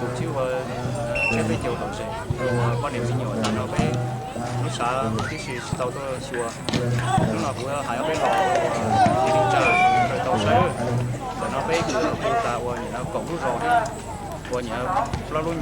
Tus tsib ua tsiab peb caug lom zem rau poj niam me nyuam ntawm no peb lub sav tib si tsis tau tuaj xyuas. Hnub no kuv hais ob peb lo ua li tsa raws tau saib. Ntawm no peb kuj hu tas ua niam kaum lub zos thiab, ua niam plaub lub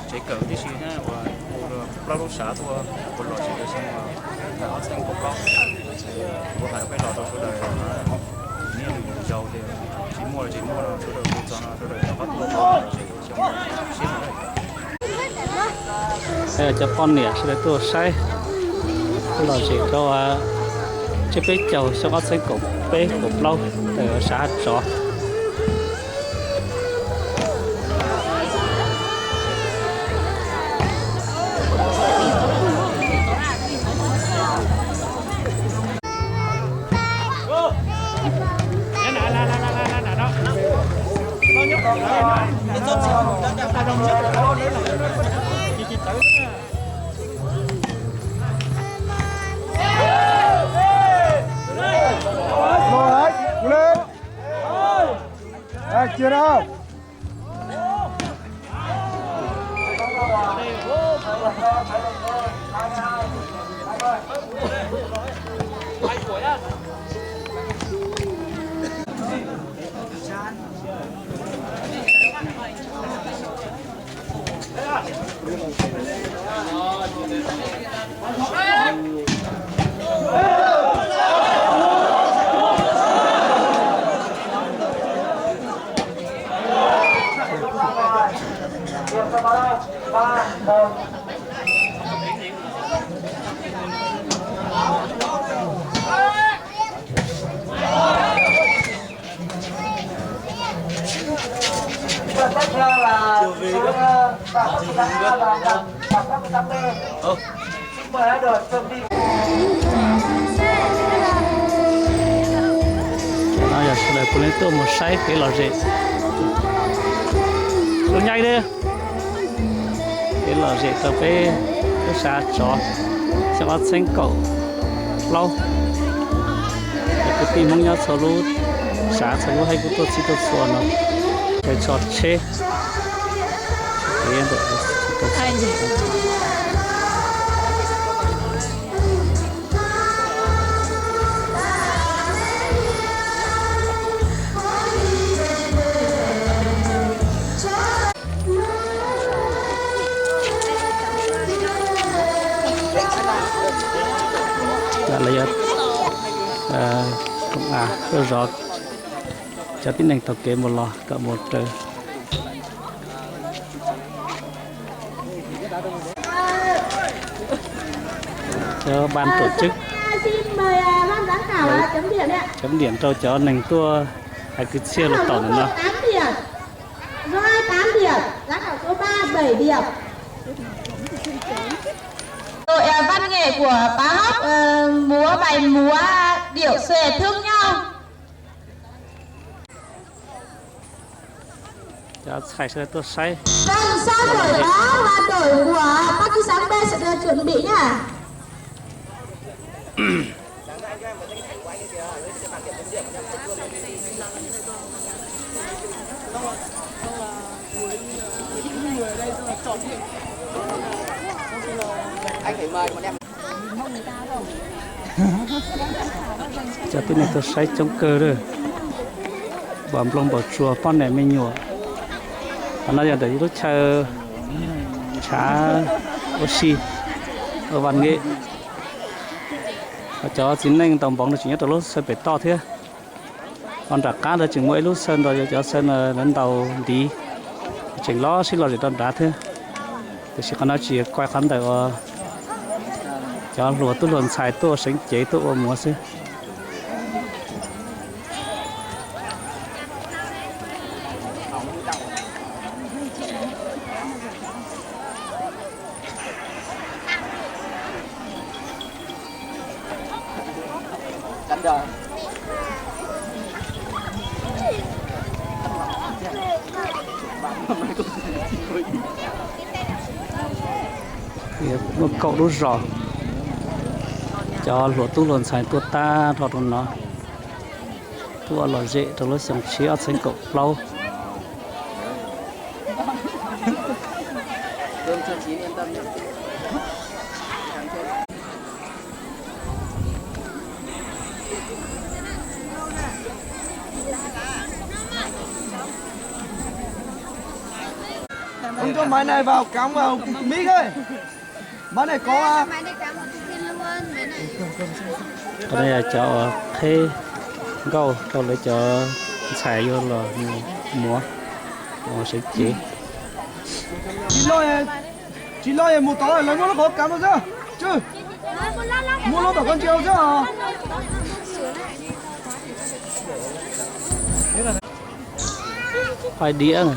tsev kawm tib si thiab, ua hu plaub lub sav tuaj ua lom zem rau xyoo ob txhiab kaum plaub. Kuv hais ob peb lo rau sawv daws, neb lwm zaus tias tsis muaj los tsis muaj no sawv daws hu txog no sawv daws rov qab tuaj ua lom zem rau xyoo siab no. Cov poj niam sawv daws tuaj saib lom zem rau tsiab peb caug xyoo ob txhiab kaum peb kaum plaub ntawm sav Hav Tsov. No yog sawv daws puav leej tuaj mus saib kev lom zem. Lub nyaib li, kev lom zem rau peb lub sav Tsov xyoo ob txhiab kaum plaub. Kwv tij Hmoob nyob txhua lub sav txhua lub hav kuj tuaj txhij tuaj txhua no, tso tsheb. Lawv yog koom av tuaj zov cov tib neeg taug kev mus los kom mus raws cov ban tổ chức chấm điểm rau cov neeg tuaj hais kwv txhiaj los tom ntawm no. Rồi, tám điểm, giám khảo số ba, bảy điểm. Đội, à, văn nghệ của Pá Hốc, ờ, múa bài múa điệu xòe thương nhau. Cov ntxhais sawv daws tuaj saib. Vâng, sau giải báo là đội của Pá Ký Sáng B sẽ được chuẩn bị nhá. Cov tib neeg tuaj saib coob kawg lawm. Npam nplooj npam tsuas poj niam me nyuam. Qhov no yog ntawm ib lub chaw tshav ua si, ua văn nghệ. Cov txiv neej ntaus npoov no tseem nyob rau lub xeev pem toj thiab. Ho nram qab ntawd tseem muaj ib lub xeev ntawd yog cov xeev lawv ntaus ntiv, tseem los sib lom zem rau nrad thiab. Tiam sis qhov no tsis yog koi qhov ntawm uas cov hluas tub hluas ntxhais tuaj seev cev tuaj ua muav xwb. Muaj kaum lub zos, cov hluas tub hluas ntxhais tuaj tag nrho rau no, tuaj lom zem rau lub xyoo tshiab ob txhiab kaum plaub. Ông cho máy này vào cắm vào mic ấy. Máy này có à? Qhov no yog cov uas qheb nkauj rau lawv cov ntxhais yuav los mus muam sawv cev. Tsis loj, tsis loj mus tod lawv muab lub qhov cắm rau xwb. Tswj, muab lub tom koj ntsia xwb os. Khoai diam.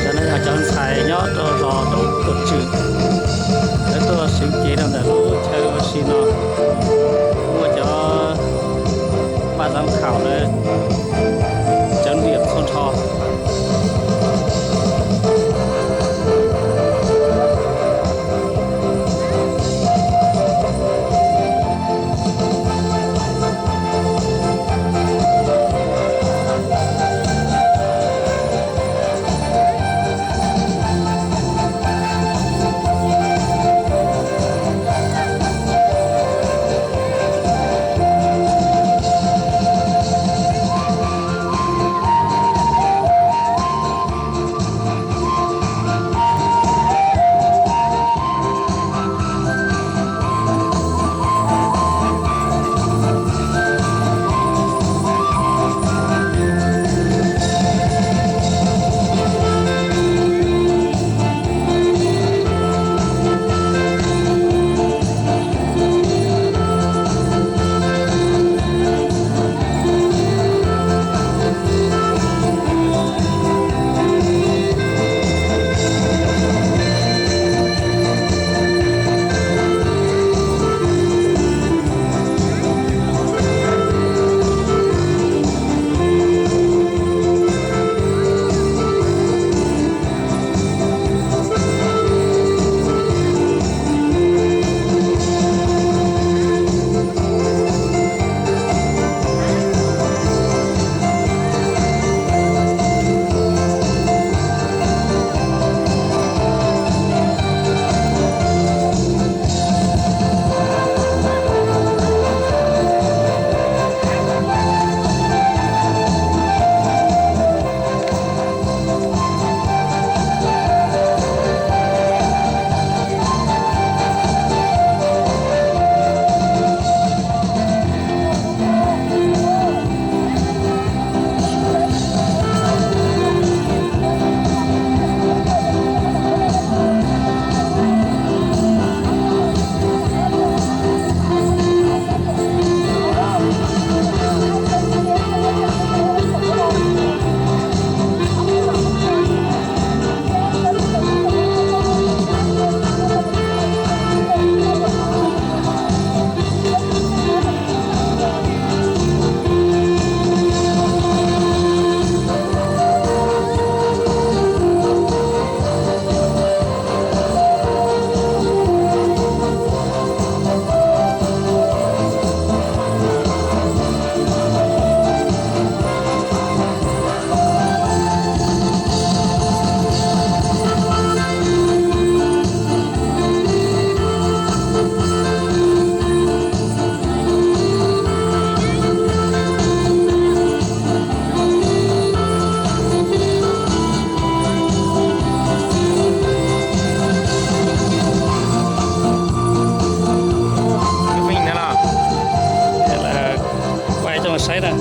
Cov no yog cov ntxhais nyob rau zos Roob Tuam Tswm, lawv tuaj sawv cev rau ntawm lub chaw ua si no, muaj cov paj xav khaum lawv cov niam txhua nrho. Ua coj saib na.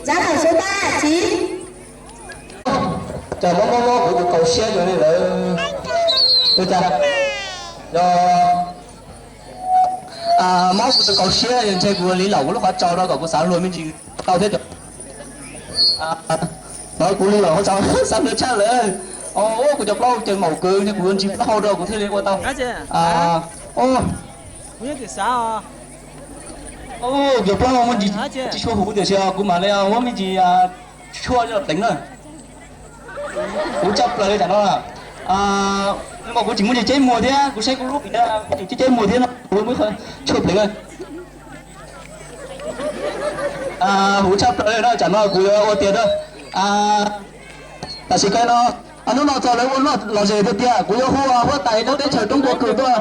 Zab khawm xub tab txiv. Cas mob mob mob kuv tus kaus siab yog li lawm. Ua cas yog mob kuv tus kaus siab ntshe kuv li laum kuv lub qhov tsau rau kom kuv xav hluas me ntsis tau thiab. Hnov kuv li laum qhov tsau xav hluas tshaj lawm. Kuv cov plaub caws maum kawg ntshe kuv yuav ntsis plaub hau rau kuv thiaj li ua tau. Kuv cov plaub hau muaj ntsis tsis tshua huv tiam sis kuv mam li muab me ntsis tshuaj pleev na. Kuv tshaj plaws li tam no. Mas kuv tseem muaj ceb muag thiab, kuv saib kuv lub vim na, kuv tseem ceb ceb muag thiab no, kuv muab tshuaj pleev na. Huv tshaj plaws li no, tam no kuv yuav ua tiag na. Tam sim kawg no, hnub no txog lawv ua lom zem tiag tiag, kuv yuav hu huab tais lub teb chaws Roob Kua Kws tuaj,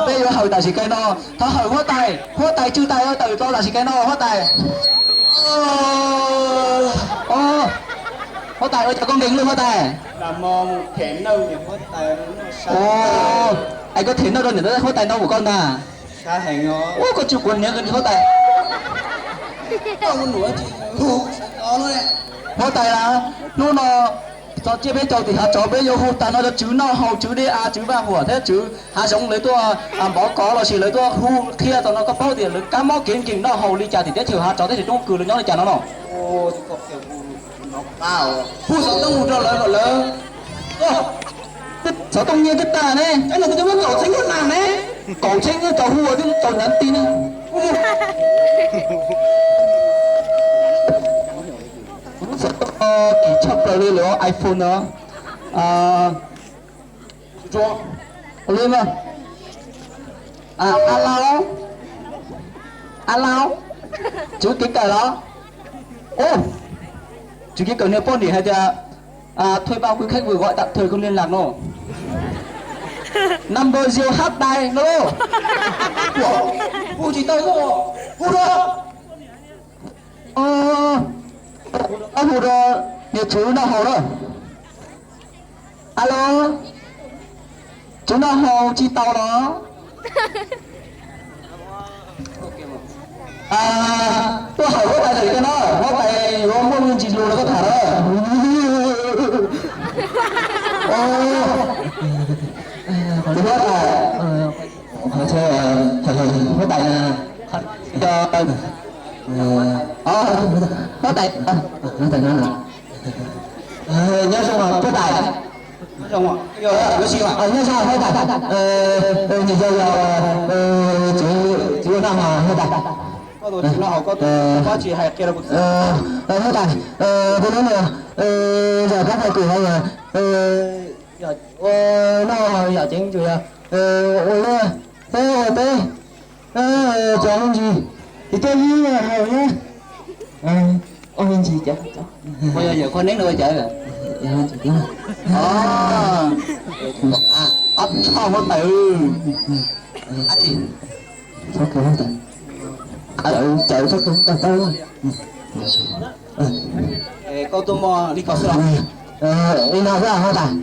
peb yuav hawm tam sim kawg no. Thov hawm huab tais, huab tais tswj tais tawm rau tam sim kawg no huab tais. Huab tais, ua cas koj nkees lub huab tais? Es koj them nawj rau niam huab tais no ua koj ntag. Ua koj tsis quav niam huab tais. Huab tais a, hnub no txog tsiab peb caug tim hav tsov peb yuav hu tag no rau tswv noj haus, tswv dej av, tswv vaj huam thiab tswv hav zoov lawv tuaj npov kov los sis lawv tuaj hu qhia txog no koj paub tias lawv kab mob kev nkees noj haus li cas tim teb chaws hav tsov teb chaws Roob Kws lawv nyob li cas no no. Hu xov tooj mus rau lawv kom lawv, xov tooj nyiaj twb tag ne, kaum txheeb tau hu twb tau nyav ti ne. Xov tooj kim tshaj plaws li lawm iPhone no. Li mas, a lao, a lao, tswv kev kawm los, tswv kev kawm niag poj niam hais tias thuê bao quý khách vừa gọi tạm thời không liên lạc no. Number zero hab tais no. Hu tsis tau, hu rau, hu rau niag tswv noj haus na. Alo, tswv noj haus tsis tau los? Tuaj hawm huab tais tam sim kawg no, huab tais yuav muaj me ntsis lus rau koj tham na. Huab tais, huab tais, huab tais, huab tais, nyob zoo huab tais. Nyob zoo huab tais, nws yog, yog, tsis yog noj mas huab tais. Huab tais, tus no yog kab pha kws hov yog, ua noj yam ceev tsum yog ua liaj thiab ua teb, cov me ntsis, tiv tej ib haus thiab. Ua me ntsis cov, yog yawm qhua neeb no ua cas? Ob txhob huab tais, txhob kawg huab tais, cawv txhob kawg tau tau. Koj tuaj muaj li ko xwb los? Li no xwb huab tais.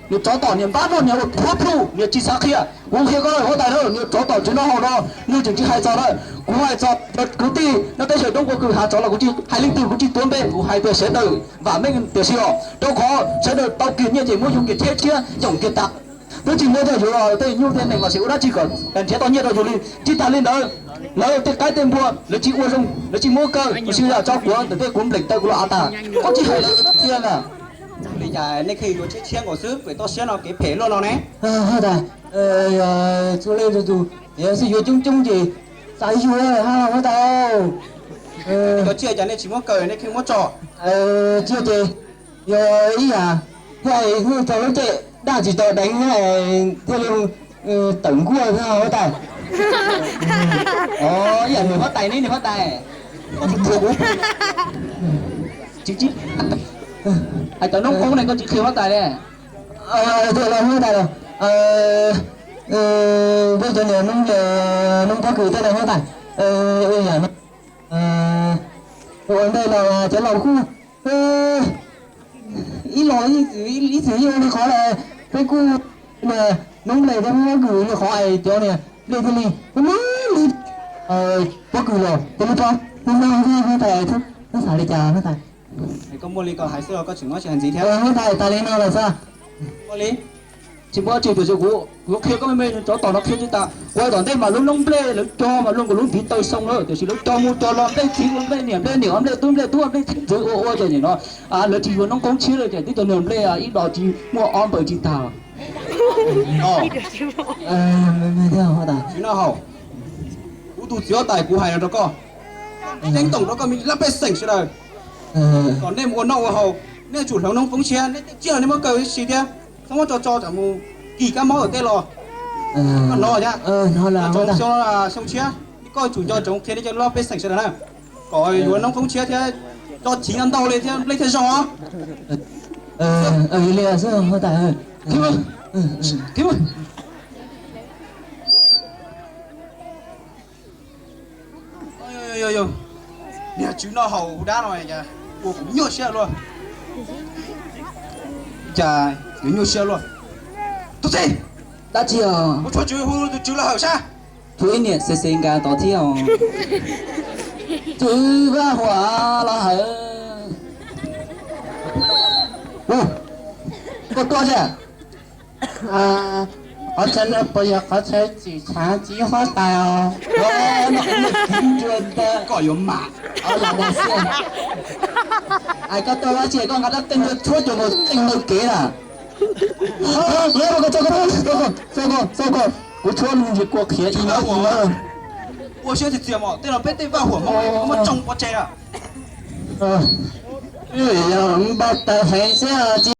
Niag tsov tom niag npab noj niag ua thuab plhu niag tsis xav qhia. Kuv qhia koj huab tais na, niag tsov tom tswv noj haus no, nws tseem tsis hais txog na. Kuv hais txog kwv tij nyob teb chaws Roob Kua Kws hav tsov los kuv tsis hais leej twg, kuv tsis tuav npe, kuv hais tias sawv daws vam meej tiam sis os, rau qhov sawv daws tau kiag nyiaj ces muab yug kiag cheb tshiab yoom kiag tas. Twb tsis muab coj yuav tej nyuj tej nees los sis ua dab tsi kom nrhiav tau nyiaj rau yus li. Tsis tas li ntawd, lawv tej qaib tej npua lawv tsis ua zoo, lawv tsis muab kaw, tab sis yam tso kuav ntawm tej kuv npleem taw kuv los av tas. Koj tsis hais li tiag na. Li cas nej pheej yuav tshiab tshiab nkaus xwb, pem toj siab no kev phem luaj no ne? Huab tais, yog txhua leej txhua tus yog xij yuav coob coob ces xav yuav hab huab tais. Cov tsiaj cas nej tsis muab kaw nej pheej muab tso? Tsiaj ces yog ib yam thiaj hu tau lub caij daj tsis tau deev thiaj li tawm nkuaj thiab huab tais. Ib yam niam huab tais ne, niam huab tais. Koj tsis thuam kuv, tsis, tsis, hais cov noob qoob ne koj tsis qhia huab tais li. Huab tais los, peb cov niam noob, noob pob kws tej no huab tais, yam no ua ntej los cov laus kuj ib los ib txwm ib ua li qhov, peb kuj noob nplej thiab noob pob kws li qhov es cov niam nplej thiaj li muab li pob kws los cov li rau, li no huab tais thiab. Xav li cas huab tais? Koj muaj li koj hais xwb los koj tseem muab tsis hais ntxiv thiab? Huab tais tas li no lawm xwb. Muaj li. Tsis muaj tsis tiam sis kuv, kuv qhia koj me me, cov tom no qhia tsis tas. Kuv hais tom ntej mas lub noob nplej lawv cog mas luag nkaus lub ntiv taw xyoo lawm, tiam sis lawv cog mus cog los nplej txiv ua nplej niam nplej niam nplej tub nplej tub nplej txiv ua ua ces nim no lawv tsis yuav noob koob tshiab lawm ces twb cov niag nplej ib dos tsis muaj ob npaws tsis tag. Huab tais, kuv tus txiv huab tais kuv hais no rau koj, ceeb toom rau koj me lab pej xeem sawv daws, kom nej mus ua noj ua haus, nej yuav tsum hloov noob koob tshiab, nej tej tsiaj los nej muab kaw ib si thiab, txhob muab tso tso tsam mus kis kab mob tej los. Koj hnov thiab, tsoom xyoo tshiab, koj yuav tsum nco ntsoov qhia nej cov lab pej xeem sawv daws na, kom yuav noob koob tshiab thiab, tso chiv ntau ntau li thiab nplej thiaj zoo os. Li xwb huab tais. Niag tswv noj haus hu dab no ua kuv nyuaj siab luaj. Cas yuav nyuaj siab luaj. Tus txiv, dab tsi os? Ua tshuaj tswv hu tus tswv los hawm sab. Tshuav ib niam xes xes nkas tod thiab os. Tswv Vaj Huam los hawm. Koj tuaj thiab? Qhov chaw no puas yog qhov chaw tsim tshav txiv huab tais os? Koj yuav mam. Koj tuaj dab tsi koj nqa dab qeej tshuab cov nkaus qeej ntawm kev na. Kuv tshuab me ntsis kua qhiav ib no ib no. Ua siab txias txias mog, tej no peb tej Vaj Huam Hmoob muaj tsoo pov tseg na. Npau taws heev xwb.